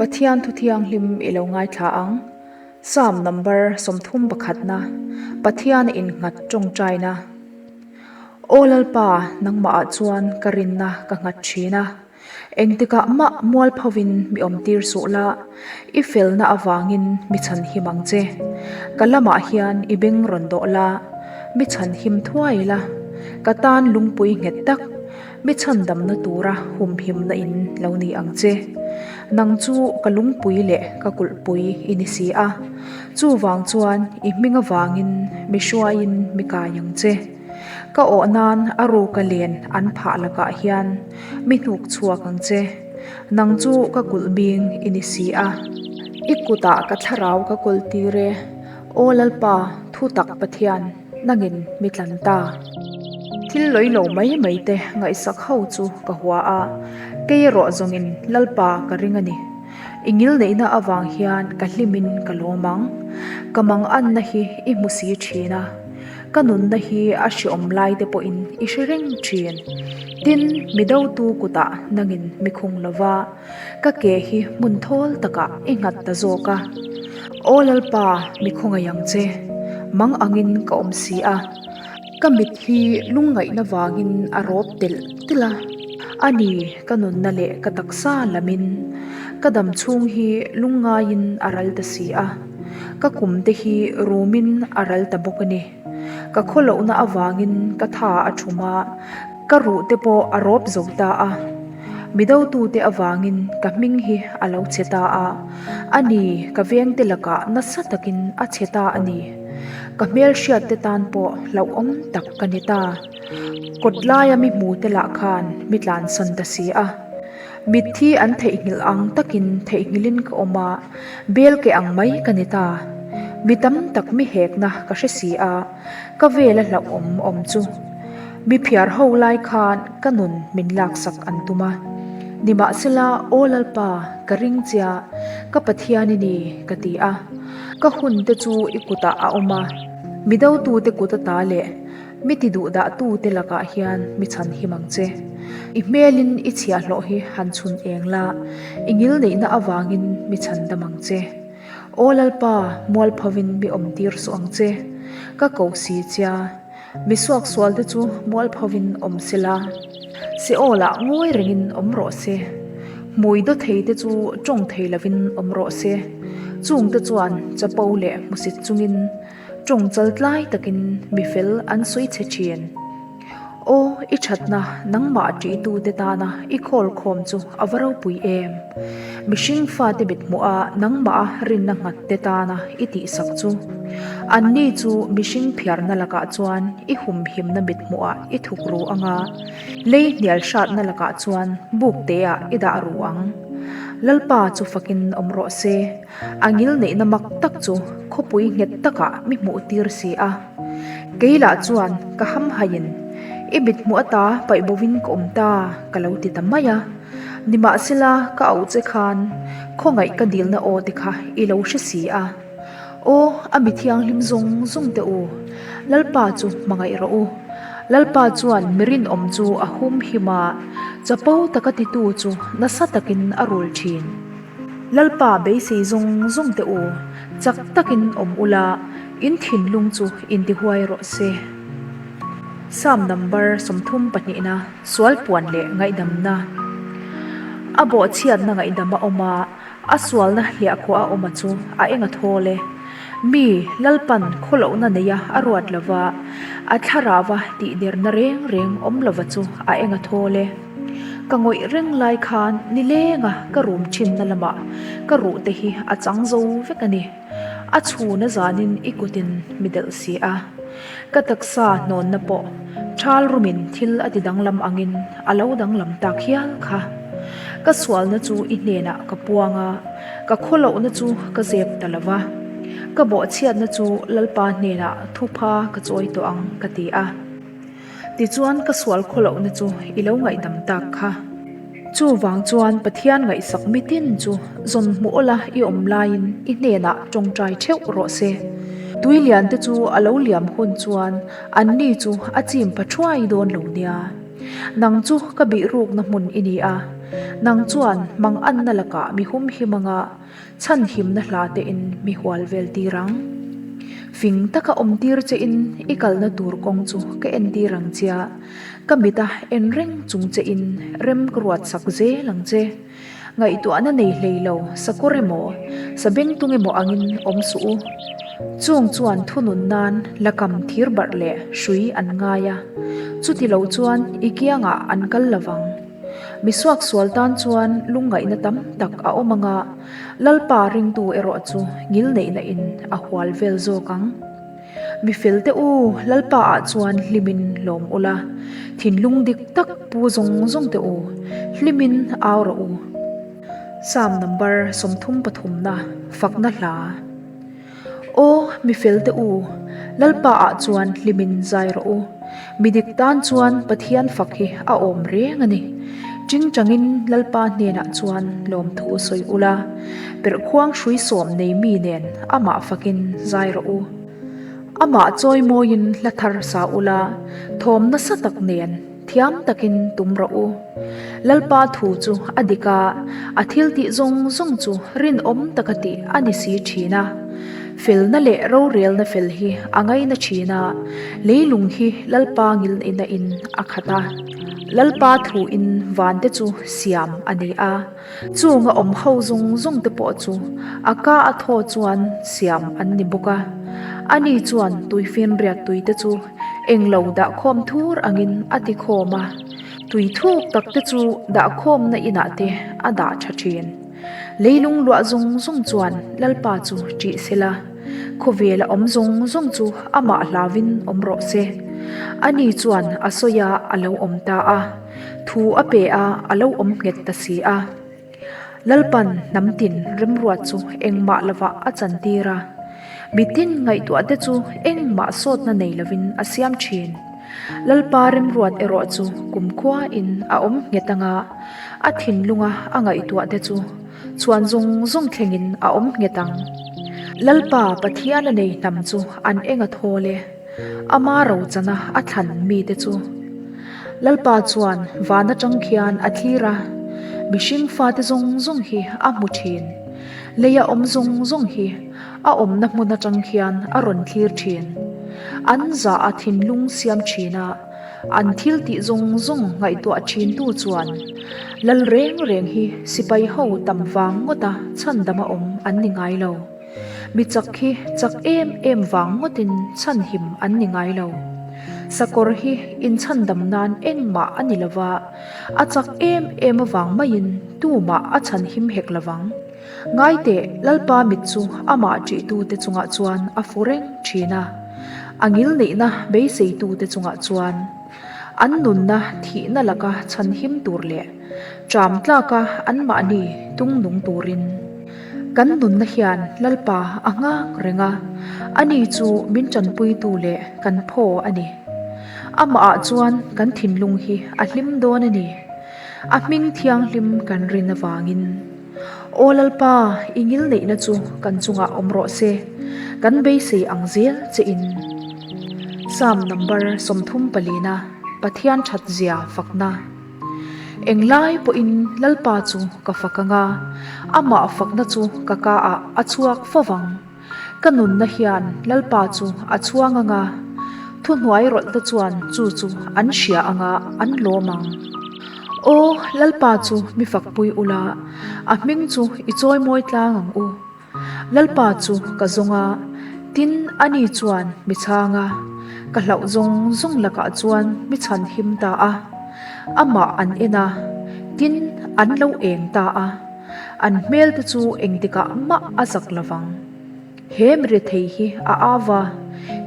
Pathian thu thianghlim i lo ngaithla ang. Psalm number 31na, Pathian innghat tawngtaina. Aw Lalpa, nangmahah chuan ka rinna ka nghat thin a. Engtikah mah mualphovin mi awmtir suh la, i felna avangin mi chhanhim ang che. Ka lamah hian i beng rawn dawh la, mi chhanhim thuai la, ka tan lungpui nghet tak, mi chhandamna tura humhimna in lo ni ang che. Nang chu ka lungpui leh ka kulhpui i ni si a, chuvang chuan i hming avangin mi hruaiin mi kai ang che. Ka awh nan a ruka len an phah lakah hian mi hnuk chhuak ang che. Nang chu ka kulh bing i ni si a. I kutah ka thlarau ka kawl tir e, Aw Lalpa, thu tak Pathian, nangin mi tlan ta. Thil lawi lo mai mai te ngaihsak ho chu ka hua a, kei erawh zawngin Lalpa ka ring a ni. I ngilneihna avang hian ka hlimin ka lawm ang. Ka manganna hi i hmu si thin a. Ka nunna hi a hreawm lai te pawhin i hre reng thin. Tin, mi dotu kutah nangin mi khung lo va, ka ke hi hmun thawl takah i nghat ta zawk a. Aw Lalpa, mi khawngaih ang che, mang angin ka awm si a. Ka mit hi lungngaihna vangin a rawp telh telh a. A ni, ka nunna leh ka taksa lamin ka dam chhung hi lungngaiin a ral ta si a. Ka kum te hi rumin a ral ta bawk a ni. Ka khawlohna avangin ka tha a thum a, ka ruh te pawh a rawp zo ta a. Mi dotute avangin ka hming hi a lo chhe ta a, a ni, ka vengte lakah nasa takin a chhe ta a ni. Ka hmelhriat te tan pawh hlauhawm tak ka ni ta. Kawt laia mi hmu te lah khan mi tlansan ta si a. Mitthi an theihnghilh ang takin theihnghilhin ka awm a, bel ke ang mai ka ni ta. Mi tam tak mi hekna ka hre si a, ka vela hlauhawm awm chu. Mi phiar ho lai khan ka nun min laksak an tum a. Nimahsela, Aw Lalpa, ka ring chia, ka Pathian i ni, ka ti a. Ka hun te chu i kutah a awm a, mi dotute kut ata leh Mi ti duh dah tu te lakah hian mi chhan him ang che. I hmelin i chhiahhlawh hi han chhun eng la, i ngil neihna avangin mi chhan dam ang che. Aw Lalpa, mualphovin mi awm tir suh ang che. Ka ko si chia, mi suaksual te chu mualphovin awm se la. Seolah ngawi rengin awm rawh se. Hmui daw thei te chu tawng thei lovin awm rawh se. Chungte chuan chapo leh hmusit chungin Tawng chal tlai takin mi fel an sawi chhe thin. Aw, i thatna nangmah ṭihtute tana i khawl khawm chu a va ropui em! Mihring fate mithmuh a nangmah a rinna nghat te tana i tihsak chu. Anni chu mihring phiarna lakah chuan i humhimna mithmuh ah i thuk ru ang a, lei hnial hratna lakah chuan buk te ah i dah ru ang. Lalpa chu fakin awm rawh se. A ngil neihna mak tak chu khawpui nghet takah mi hmuh tir si a. Kei lah chuan ka hamhaiin, I mit hmuh ata paih bovin ka awm ta, ka lo ti ta mai a. Nimahsela ka auh che khan khawngaih ka dilna aw te kha i lo hre si a. Aw, a mi thianghlim zawng zawng te u, Lalpa chu hmangaih rawh u. Lalpa chuan mi rinawm chu a hum him a, chapo taka titu chu nasa takin a rul thin. Lalpa beisei zawng zawng teh u, chak takin awm ula, in thinlung chu intihuai rawh se. Psalm number 32 na sual puan leh ngaihdamna. A bawhchhiatna ngaihdam a awm a, a sualna hliahkhuah a awm a chu a eng a thawl e. Mi, Lalpan khawlohna neia a ruat lova, a thlarauva tihderna reng reng awm lova chu a eng a thawl e. Ka ngawih reng lai khan nilenga ka rum thinna lamah ka ruh te hi a chang zo vek a ni. A chhun a zanin i kutin mi delh si a. Ka taksa hnawnna pawh thal rumin thil a ti danglam angin a lo danglam tak hial kha. Ka sualna chu i hnenah ka puang a, ka khawlohna chu ka zep ta lo va. Ka bawhchhiatna chu Lalpa hnenah thupha ka chawi tawh ang ka ti a. Tichuan ka sual khawlohna chu i lo ngaihdam tak kha. Chuvang chuan Pathian ngaihsak mitin chu zawn hmuh awla i awm laiin i hnenah tawngtai theuh rawh se. Tuilian te chu a lo liam hun chuan anni chu a chim pha thuai dawn lo nia. Nang chu ka bihrukna hmun i ni a, nang chuan manganna lakah mi humhim anga chhanhimna hla tein mi hual vel tir ang. Fing taka awm tir chein i kalna tur kawng chu ka entir ang chia, ka mita en reng chung chein rem ka ruat sak zel ang che. Ngaihtuahna nei hlei lo, sakawr emaw, sabengtung emaw angin awm suh u. Chung chuan thunun nan lakam thir barh leh hrui an ngai a, chuti lo chuan i kiangah an kal lo vang. Mi suaksual tan chuan lungngaihna tam tak a awm anga, Lalpa ringtu erawh chu ngilneihna in a hual vel zawk ang. Mi fel te u, Lalpa ah chuan hlimin lawm ula, thinlung dik tak pu zawng zawng te u, hlimin au rawh u. Psalm number 33 na fakna hla. Aw, mi fel te u, Lalpa ah chuan hlimin zai rawh u. Mi dik tan chuan Pathian fak hi a awm reng a ni. Chingchangin Lalpa hnenah chuan lawmthu sawi ula, perhkhuang hrui sawm nei mi nen amah fakin zai rawh u. Amah chawimawiin hla thar sa ula, thawm nasa tak nen thiam takin tum rawh u. Lalpa thu chu a dik a, a thil tih zawng zawng chu rinawm taka tih a ni si thin a. Felna leh rorelna fel hi a ngaina thin a, leilung hi Lalpa ngilneihna in a khat a. Lalpa thu in van te chu siam a ni a, chung a awm ho zawng zawng te pawh chu a ka a thaw chuan siam an ni bawk a. Ani chuan tuifinriat tui te chu englo dahkhawm thur angin a ti khawm a. Tui thuk tak te chu dahkhawmna inah te a dah tha thin. Leilung luah zawng zawng chuan Lalpa chu ṭih sela, khawvela awm zawng zawng chu amah hlauvin awm rawh se. Ani chuan a sawi a, a lo awm ta a, thu a pe a, a lo awm nghet ta si a. Lalpan hnam tin remruat chu engmah lovah a chantir a, mitin ngaihtuah te chu engmah sawtna nei lovin a siam thin. Lalpa remruat erawh chu kumkhuain a awm nghet anga a thinlunga a ngaihtuah te chu chhuan zawng zawng thlengin a awm nghet ang. Lalpa Pathian a nei hnam chu an eng a thawl e. Ama rochana a thlan mite chu. Lalpa chuan van atang khian a thlir a, mihring fate zawng zawng hi a hmu thin. Leia awm zawng zawng hi a awmna hmun atang khian a rawn thlir thin. An zah a thinlung siam thin a, an thil tih zawng zawng ngaihtuah thintu chuan Lal reng reng hi sipai ho tam vang ngawta chhandama awm an ni ngai lo. Mi chak hi chak em em vang ngawtin chhanhim an ni ngai lo. Sakawr hi inchhandam nan engmah a ni lova, a chak em em avang maiin tumah a chhanhim hek lovang. Ngaiteh, Lalpa mit chu amah ṭihtute chungah chuan a fu reng ṭhin a, a ngilneihna beiseitute chungah chuan an nunna thihna laka chhanhim tur leh ṭam tlaka anmahni tungnung turin. Kan nunna hian Lalpa a nghak reng a, ani chu min tanpuitu leh kan phaw a ni. Amahah chuan kan thinlung hi a hlim dawn a ni. A hming thianghlim kan rin avangin. Aw Lalpa, i ngilneihna chu kan chungah awm rawh se, kan beisei ang zel che in. Psalm number 34 na Pathian thatzia fakna. Englai pawhin Lalpa chu ka fak ang a, amah fakna chu ka kaah a chhuak fo vang. Ka nunna hian Lalpa chu a chhuang ang a, thuhnuai rawlhte chuan chu chu an hria ang a, an lawm ang. Aw, Lalpa chu mi fakpui ula, a hming chu i chawimawi tlang ang u. Lalpa chu ka zawng a, tin ani chuan mi chhang a, ka hlauh zawng zawng lakah chuan mi chhan him ta a. Amah an en a, tin an lo eng ta a, an hmel te chu engtikah mah a zak lo vang. He mirethei hi a au a,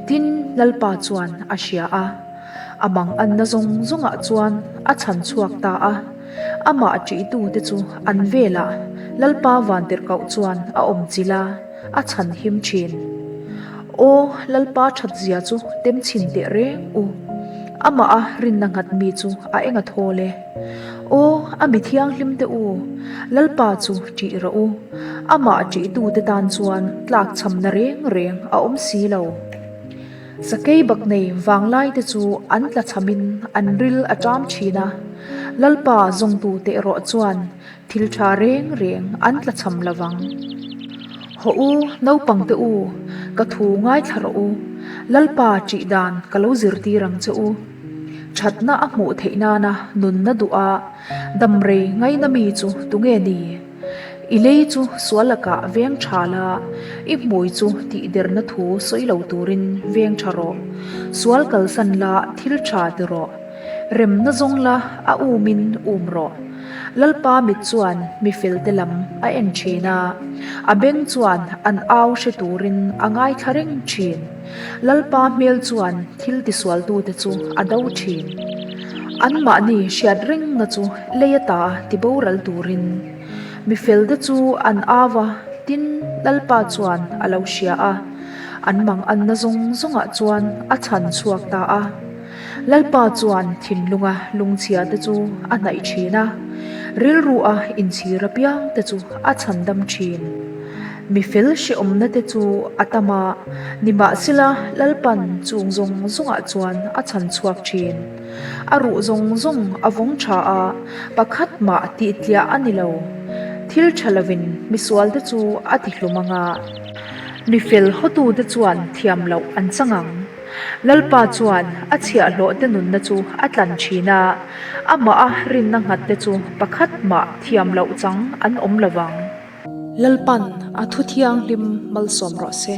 tin Lalpa chuan a hria a, a manganna zawng zawngah chuan a chhan chhuak ta a. Amah ṭihtute chu an velah Lalpa vantirhkoh chuan a awm chilh a, a chhan him ṭhin. Aw, Lalpa ṭhatzia chu tem chhin teh reng u. Amah a rinna nghat mi chu a eng a thawl e. Aw, a mi thianghlim te u, Lalpa chu ṭih rawh u. Amah ṭihtute tan chuan tlakchhamna reng reng a awm si lo. Sakei bak nei vanglaite chu an tlachhamin an ril a ṭam ṭhin a, Lalpa zawngtute erawh chuan thil ṭha reng reng an tlachham lo vang. Hawh u, naupangte u, ka thu ngaithla rawh u, Lalpa ṭih dan ka lo zirtir ang che u. Ṭhatna a hmuh theih nana nunna duh a, damrei ngaina mi chu tunge ni? I lei chu sual lakah veng tha la, i hmui chu tihderna thu sawi lo turin veng tha rawh. Sual kalsan la thil tha ti rawh. Remna zawng la a umin um rawh. Lalpa mit chuan mi felte lam a en thin a, a beng chuan an au hre turin a ngaithla reng thin. Lalpa hmel chuan thil tisualtute chu a do thin. Anmahni hriat rengna chu lei ata tiboral turin mi felte chu an au a, tin, Lalpa chuan a lo hria a, an manganna zawng zawngah chuan a chhan chhuak ta a. Lalpa chuan thinlunga lungchhiate chu a hnaih thin a, rilrua inchhir apiangte chu a chhandam thin. Mi fel hrehawmna te chu a tam a, nimahsela Lalpan chung zawng zawngah chuan a chhan chhuak thin. A ruh zawng zawng a vawng tha a, pakhat mah tihtliah a ni lo. Thil tha lovin misualte chu a tihlum ang a, mi fel hawtute chuan thiam loh an chang ang. Lalpa chuan a chhiahhlawhte nunna chu a tlan thin a, amaha rinna nghatte chu pakhat mah thiam loh chang an awm lo vang. Lalpan a thu thianghlim malsawm rawh se.